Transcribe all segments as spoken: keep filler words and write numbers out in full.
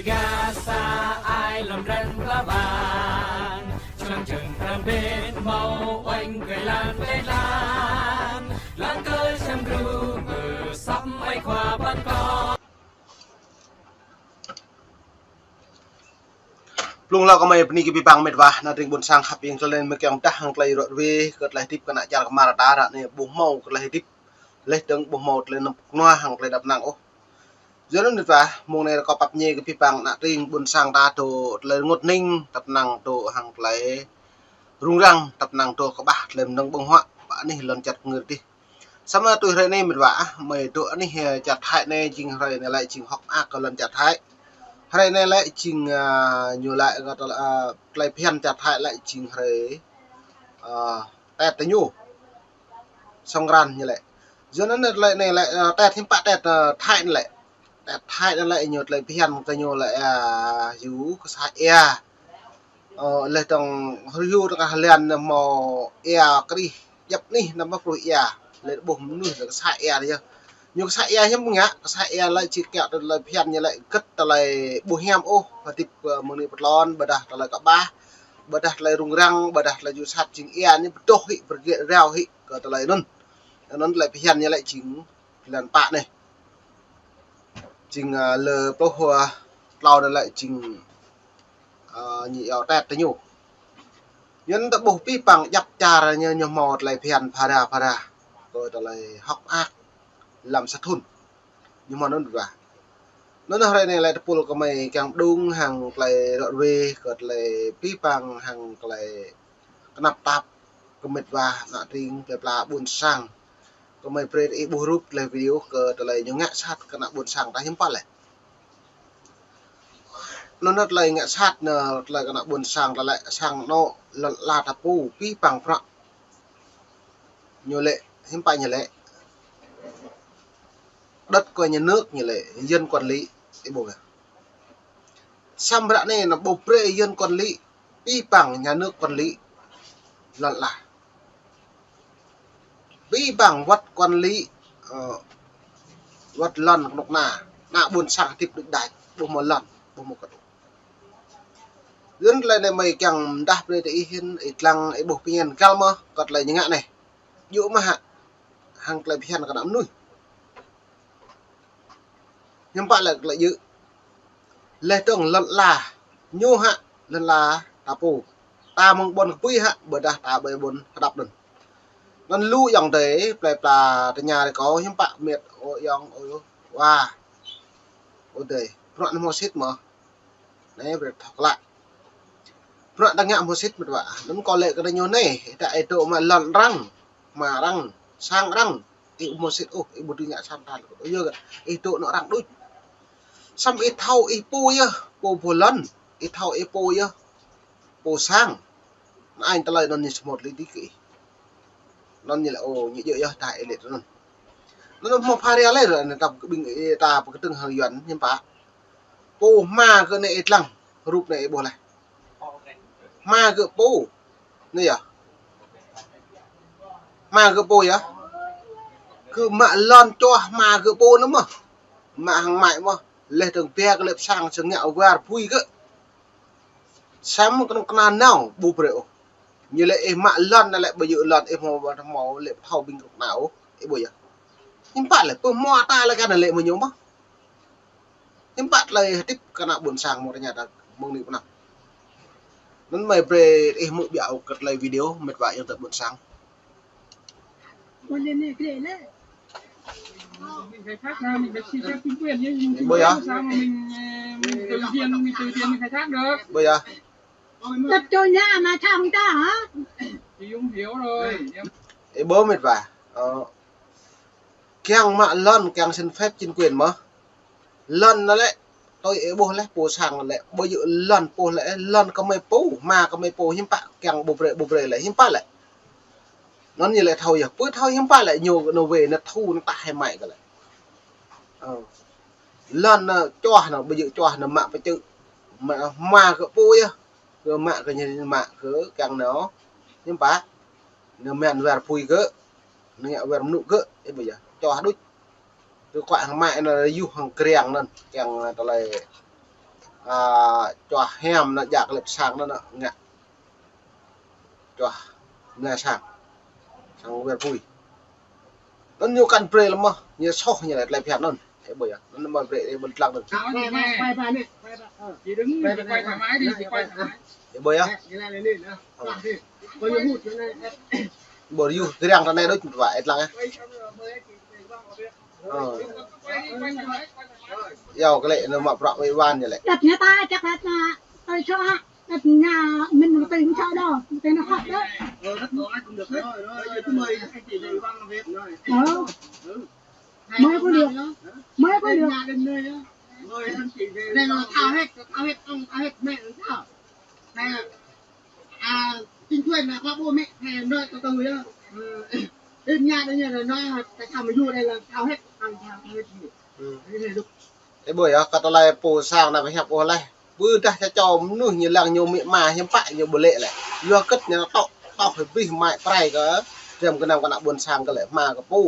Gah sa ai lŏm ren pla ƀang, čơlăng čơng pran ƀing hmâo uănh kơ lăn plei lăn, lăng kơ čăm gru mơ săp mai khua păn kơ. Blung hlâo kơ mơi bơni kơ abih bang met wa, ană tring ƀuôn sang khăp ing, tơlơi anai mơi kiăng pơdah hăng tơlơi ră ruai kơ tơlơi hơdip kơ ană čar kơmar ta ră anai ƀu hmâo kơ tơlơi hơdip, laih dơ̆ng ƀu hmâo tơlơi năp kơnua hăng tơlơi dăp năng ôh. Yua anŭn met wa, mông anai rơkâo pap ñe kơ abih bang ană tring ƀuôn sang ta dŏ tơlơi rơngot hning, tăp năng dŏ hăng tơlơi rŭng răng, tăp năng dŏ kơƀah tơlơi mơnơ̆ng ƀơ̆ng huă, pơ anih lŏn čar ngơi adih. Samơ̆ tui hrơi anai met wa ah, mơi dŏ anih, ơ, čar Thái anai jing hrơi anai lĕ jing hŏk mơak kơ lŏn čar Thái. Hrơi anai lĕ jing, ơ, ñu lĕ kơ tơl-, ơ, tơlơi phiăn čar Thái lĕ jing hrơi, ơ, Tết tơ ñu. Songkran ñu lĕ. Yua anŭn tơlơi anai lĕ, ơ, Tết hiư̆m pă Tết, ơ, Thái anai lĕ. Tết Thái anai lĕ ñu tơlơi phiăn kơ ñu lĕ, ơ, yua kơ sa ia. Ơ, laih dơ̆ng hruê hyu tơngah lan anai hmâo ia krih djăp anih anăm pơpruh ia. Laih ƀuh mơnuih lĕ kơ sa ia yơh. Ñu kơ sa ia hiư̆m pă ngă, kơ sa ia lĕ či kiaŏ tơlơi phiăn ñu lĕ gĭt tơlơi ƀu hiam ôh, hơdip, ơ, mơ̆ng anai pơtlon, ƀôdah tơlơi kơƀah, ƀôdah tơlơi rŭng răng, ƀôdah tơlơi ju sat jing ia ñu pơdŏh hĭ, pơrơgĕt rao hĭ kơ tơlơi anŭn. Anŭn tơlơi phiăn ñu lĕ jing blan pă anai. Jing, ơ, lơ pluh, ơ, tlâo anai lĕ jing, ơ, ñu iâu Tết tơ ñu. Yua anŭn ta ƀuh abih bang djăp čar ñu, ñu hmâo tơlơi phiăn phara phara kơ tơlơi hŏk mơak lăm sa thŭn. Ñu hmâo anŭn wa. Anŭn hrơi anai lĕ tơpul kơ mơi kiăng pơdŏng hăng tơlơi ră ruai kơ tơlơi abih bang hăng tơlơi kơnăp tap kơ met wa ană tring plei pla ƀuôn sang. Kơ mơi brơi ih ƀuh rup tơlơi video kơ tơlơi ñu ngă sat kơ ană ƀuôn sang ta hiư̆m pă lĕ. Anŭn tơlơi ngă sat anŭn tơlơi kơ ană ƀuôn sang ta lĕ sang anŏ lŏn ala ta pô abih bang prăk. Ñu lĕ, hiư̆m pă ñu lĕ. Đất của nhà nước ñu lĕ, dân quản lý, ih ƀuh yơh. Samơ̆ ră anai anăm ƀu brơi dân quản lý, abih bang nhà nước quản lý lŏn ala. Abih bang wăt quản lý, ơ, wăt lŏn kơnuk kơna, ană ƀuôn sang hơdip đôč đač, ƀu hmâo lŏn, ƀu hmâo kơnuk. Yua anŭn tơlơi anai mơi kiăng pơdah brơi tơ ih hĭn, ih lăng, ih ƀuh pơñen găl mơ̆ kơ tơlơi ñu ngă anai. Djơ̆ mơ̆ hă, hăng tơlơi phiăn kơ ană mơnuih. Hiư̆m pă lĕ tơlơi djơ̆. Laih dơ̆ng lŏn ala ñu hă, lŏn ala ta pô. Ta mơ̆ng ƀôn kơpui hă, ƀôdah ta ƀơi ƀôn hơđăp anŭn. Anŭn lu ayŏng adơi, plei pla tơña rơkâo hiư̆m pă met, ơ ayŏng, ơ wa. Ơ adơi, bruă anai hmâo sĭt mơ̆. Anai brơi thâo klă. Bruă ta ngă hmâo sĭt met wa. Anŭn kâo lĕ kơ ñu anai, ta ih dŏ mă lŏn arăng, hma arăng, sang arăng. Ih ƀu hmâo sĭt ôh, ih ƀu dưi ngă sang ta. Ơ yơh, ih dŏ anŏ arăng đôč. Samơ̆ ih thâo ih pô yơh, pô pô lŏn. Ih thâo ih pô yơh, pô sang. Anŭn anh tơlơi anŭn ñu sơmut lĕ dih kơ ih. Anŭn ñu lĕ, ô, ñu djơ̆ yơh ta ih lĕ anŭn. Anŭn hmâo phara lĕ ră anai ta pơkơƀing, ơ, ta pơkơdơ̆ng hăng Yuan hiư̆m pă. Pô hma kơ anai ih lăng, rup anai ih ƀuh laih. Hma kơ pô. Anai yơh. Hma kơ pô yơh. Kơ mă lŏn čoh hma kơ pô anŭn mơ̆. Mă hăng mă mơ̆. Laih dơ̆ng bia kơ lĕ pơ sang sơngă war pui kơ. Samơ̆ kơnuk kơna nao ƀu brơi ôh. Ñu lĕ ih mă lŏn anai lĕ ƀu djơ̆ lŏn ih hmâo, hmâo lĕ thâo ƀing kơnuk kơna ôh, ih ƀuh yơh. Hiư̆m pă lĕ, pơhmua ta lĕ kơ anai lĕ mơ̆ ñu mơ̆. Hiư̆m pă tơlơi hơdip kơ ană ƀuôn sang mơ̆ng tơña ta mơ̆ng anai pơ anăp. Anŭn mơi brơi ih hmư̆ biă ôh kơ tơlơi video met wa ayŏng adơi ƀuôn sang. Mình khai thác ra, mình phải xin phép chính quyền chứ, mình không Bây giờ? Làm sao mà mình, ờ, mình tự nhiên, mình tự nhiên mình khai thác được. Bây giờ? Đập cho nhà mà sao không cho hả? Thì không hiểu rồi. Ih ƀuh met wa. Ơ. Kiăng mă lŏn, kiăng xin phép chính quyền mơ̆. Lŏn anŭn lĕ, tui ih ƀuh laih pô sang lĕ, ƀu djơ̆ lŏn pô lĕ, lŏn kơ mơi pô, hma kơ mơi pô hiư̆m pă, kiăng ƀu brơi, ƀu brơi lĕ, hiư̆m pă lĕ. Anŭn ñu lĕ thâo yơh, pô thâo hiư̆m pă lĕ, ñu nao wai, nao thu, nao tah hai mai kơ lĕ. Ơ. Lŏn anŭn čoh anŭn, ƀu djơ̆ čoh anŭn mă pơčư̆. Mă hma kơ pô yơh, kơ mă kơ ñu mă kơ kiăng anŭn, hiư̆m pă. Anŭn mơ̆n war pui kơ, anŭn ngă war mơnŭ kơ, ih ƀuh yơh, čoh đôč. Kơ kuă hăng mă anŭn yuh hăng kriăng anŭn, kiăng tơlơi A, čuah hiam anŭn jak lĕp sang anŭn ngă. Čuah anai sang. Sang wơr apui. Anŭn ñu kăn brơi lĕ mơ̆, ñu soh ñu lĕ tơlơi phiăn anŭn. Ih ƀuh yơh. Anŭn mơ̆ brơi ih ƀuh lăng anŭn. Quay, quay, quay, quay, quay. Ih đừng, quay thoải mái đi, quay thoải mái. Ih ƀuh yơh. Quay, quay, quay. Ƀu yua kơriăng ta anai đôč mơ̆ ih lăng yơh. Ơ. Yua kơ lĕ anŭn mă prăk wai wan ñu lĕ. Đợt nhà ta chắc là ta, ta cho hả? Đợt nhà mình mà tìm cho đó, tìm nó khóc đó. Ờ, đất đó ai cũng được hết. Rồi, rồi, rồi, cứ mời anh chị về Văn làm việc. Ờ. Mời cũng được. Mời cũng được. Mời anh chị về. Đây là thao hết, thao hết ông, thao hết mẹ rồi sao? Hay là, à, chính quyền là có bố mẹ, hay là nói từ từ nhá. Ờ, đến nhà đây là nói, tại sao mà vô đây là thao hết, thao, thao, thao hết. Ih ƀuh yơh, kơ tơlơi pô sang anai pơhiăp ôh laih. Ƀudah čơčô mơnuih ñu lăng ñu amĭ ama hiư̆m pă ñu ƀu lĕ lĕ. Yua hơget ñu tŏ, tŏ hĭ abih mă prai kơ, răm gơnam kơ ană ƀôn sang kơ lĕ hmua kơ pô.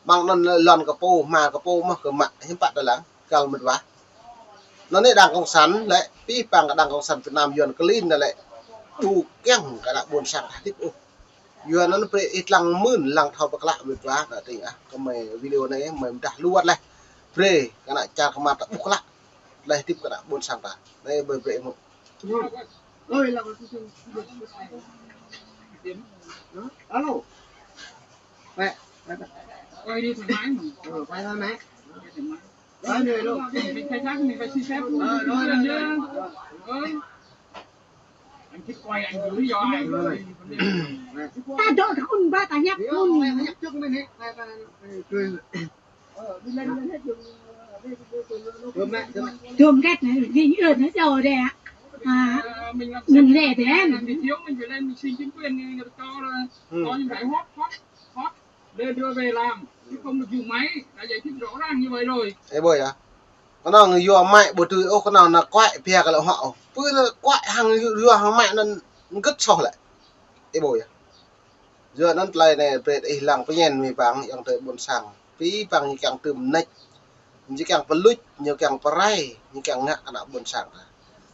Mơ̆ng anŭn lŏn kơ pô, hmua kơ pô mơ̆ kơ mă hiư̆m pă tơlăng, kăl mĕt wa. Anŭn anai Đảng Cộng sản lĕ, abih bang kơ Đảng Cộng sản Việt Nam Yuan klin anai lĕ. Ƀu kiăng kơ ană ƀôn sang ta hơdip ôh. Yua anŭn brơi ih lăng mơ̆n, lăng thâo pơklă mĕt wa, ană tring ah, kơ mơi video anai, mơi mơdah luăt laih. Brơi kơ ană čar kơmar ta ƀuh klă. Laih hơdip kơ ană ƀôn sang ta. Anai brơi brơi mơ̆n. Alo. Mẹ, mẹ, mẹ. Ôi, đi thoải mái mà. Ờ, quay thôi mẹ. Quay thoải mái. Nói đi luôn. Mình khai thác, mình phải xin phép. Ờ, rồi, rồi, rồi. Ừ. Anh thích quay, anh giữ lý do ai rồi. Ta dŏ thun ba ta hiăp thun. Hiăp trước mình hết. Thơm ghét này, nhìn ướt hết rồi đây ạ. À, ngừng lệ thế. Làm gì thiếu, mình phải lên, mình xin chính quyền, người ta cho là, ừ, cho những cái hót, hót, hót. Lên đưa về làm, chứ không được dùng máy, đã giải thích rõ ràng như vậy rồi. Ih ƀuh yơh. Kơnơ̆ng yua mă ƀu tui ôh, kơnơ̆ng anŭn kuai pia kơ lĕ hŏ. Pơ anŭn kuai hăng yua hăng mă anŭn gĭt soh lĕ. Ih ƀuh yơh. Yua anŭn tơlơi anai brơi ih lăng pơñen mơi bang ayŏng adơi ƀôn sang. Abih bang ñu kiăng tơm nĕč. Ñu kiăng pơluč, ñu kiăng pơrai, ñu kiăng ngă kơ ană ƀôn sang ta.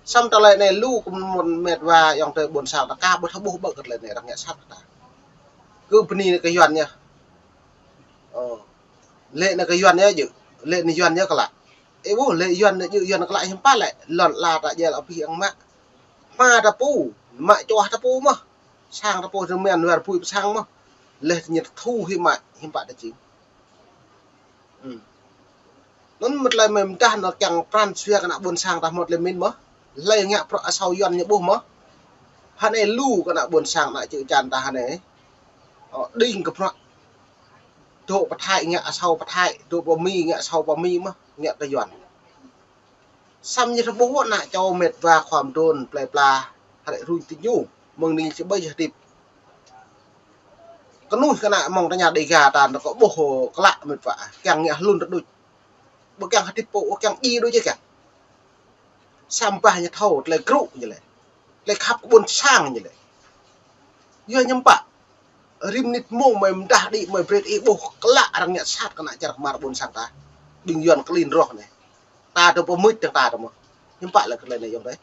Samơ̆ tơlơi anai lu kơ mơ̆n mĕt wa ayŏng adơi ƀôn sang ta aka ƀu thâo ƀuh ƀơ̆ kơ tơlơi anai arăng ngă sat kơ ta. Kơ bơni anai kơ Yuan ñu. Ơ. Lĕ anai kơ Yuan ñu djơ̆. Lĕ anai Yuan ñu klă. Ih ƀuh lĕ Yuan ñu djơ̆, Yuan klă hiư̆m pă lĕ. Lŏn ala ta djel abih ang mă. Hmua ta pô, mă čuah ta pô mơ̆. Sang ta pô rơmen wơr apui pơ sang mơ̆. Lĕ ñu thu hĭ mă, hiư̆m pă ta jing. Ư. Anŭn mơ̆ tơlơi mơi mơdah anŭn kiăng pran jua kơ ană ƀôn sang ta hmâo tơlơi mĭn mơ̆. Hlơi ngă bruă asâo Yuan ñu ƀuh mơ̆. Hơnai lu kơ ană ƀôn sang ană čư̆ čan ta hơnai. Ơ, đing kơ bruă. Dŏ pơthai ngă asâo pơthai, dŏ pơ Mi ngă asâo pơ Mi mơ̆, ngă kơ Yuan. Samơ̆ ñu thâo ƀuh ană čô mĕt wa khua mơdrôn plơi pla hrĕ ruñ tĭ ñu, mơ̆ng anai či ƀai hơdip. Kơnuih kơ ană mơ̆ng tơña Đêga ta anŭn kơ ƀuh klă mĕt wa, kiăng ngă hlŭn tơđuč. Ƀu kiăng hơdip pô, ƀu kiăng djai đôč či kiăng. Samơ̆ ñu thâo tơlơi krŭ ñu lĕ. Tơlơi khăp kơ ƀôn sang ñu lĕ. Yua hiư̆m pă. Rĭm mơnit mông mơi mơdah đĭ mơi brơi ih ƀuh klă arăng ngă sat kơ ană čar kơmar ƀôn sang ta. Ƀing Yuan klin rŏh anai. Ta tơ pơmưč tơ ta tơ mơ̆. Hiư̆m pă lĕ kơ tơlơi anai ayŏng adơi.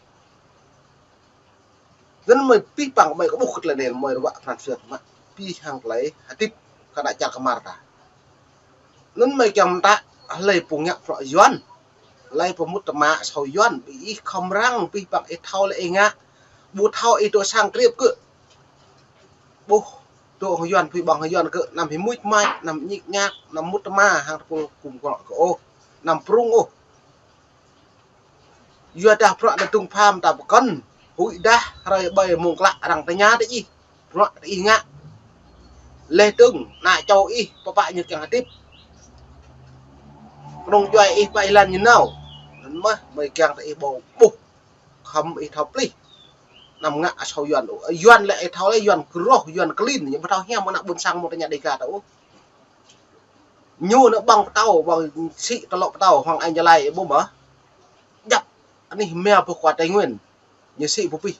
Anŭn mơi abih bang mơi kơ ƀuh kơ tơlơi anai mơi ruă pran jua mă. Abih hăng tơlơi hơdip kơ ană čar kơmar ta. Anŭn mơi kiăng mơta hlơi pô ngă bruă Yuan. Hlơi pô mŭt tơma asâo Yuan, ƀing ih khŏm răng, abih bang ih thâo lĕ ih ngă. Ƀu thâo ih dŏ sang kriêp kơ. Ƀuh, dŏ hăng Yuan, pui ƀơ̆ng hăng Yuan kơ, anăm hĭ mŭč mač, anăm ñik ñak, anăm mŭt tơma hăng tơpul kŭm kơnŏ kơ ôh. Anăm prŭng ôh. Yua dah bruă anai dŭng pham ta pơkŏn, huĭ dah, hrơi ƀai mông klă arăng tơña tơ ih. Bruă tơ ih ngă. Leh dơ̆ng, ană čô ih, pơpă ñu kiăng hơdip. Kơnung djuai ih pă ih lăn ñu nao. Anŭn mơ̆, mơi kiăng tơ ih ƀu ƀuh. Khŏm ih thâo plih. Anăm ngă asâo Yuan. Yuan lĕ ih thâo lĕ Yuan kơroh, Yuan klin, ñu ƀu thâo hiam ană ƀôn sang mơ̆ng tơña Đêga ta ôh. Ñu anŭn ƀơ̆ng pơtâo, ƀơ̆ng sĭ tơlŏ pơtâo, hăng Anh Gia Lai ih ƀuh mơ̆. Djăp, anih mia pơ khua Tây Nguyên. Ñu sĭ pơpih.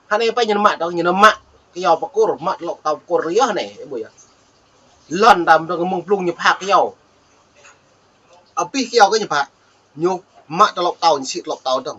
Hơnai pă ñu mă tŏng, ñu mă kyâo pơkŭr, mă tơlŏ pơtâo pơkŭr yơh anai, ih ƀuh yơh. Lŏn ta mơ̆ng mơ̆ng blung ñu pha kyâo. Abih kyâo kơ ñu pha. Ñu mă tơlŏ pơtâo, ñu sĭ tơlŏ pơtâo dơ̆ng.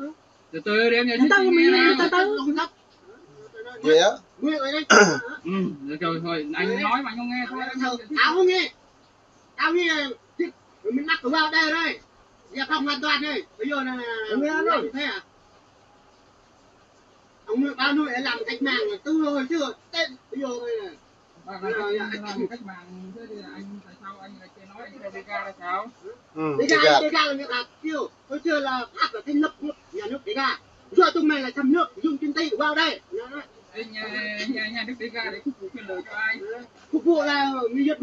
Từ từ đi, em giải thích. Từ từ, mình nghe từ từ. Vậy á? Ừ, được rồi, thôi, anh nói mà anh không nghe thôi, em không giải thích. Tao không nghe. Tao nghe, mình nắp vào đây rồi. Giải phóng hoàn toàn đây. Bây giờ là, là làm thế à? Ông nội, bà nội làm cách mạng là từ hồi xưa, Tết, bây giờ đây này. Bà làm cách, làm cách mạng thế thì anh, tại sao anh lại nói anh theo Đêga là sao? Ừ, Đêga, Đêga. Đêga là người ta kêu, hồi xưa là Pháp là thành lập nước, nhà nước Đêga. Giờ tụi mày là xâm lược, dùng kinh tế vào đây. Ê, nhà, nhà, nhà nước Đêga để phục vụ quyền lợi cho ai? Phục vụ là người Việt.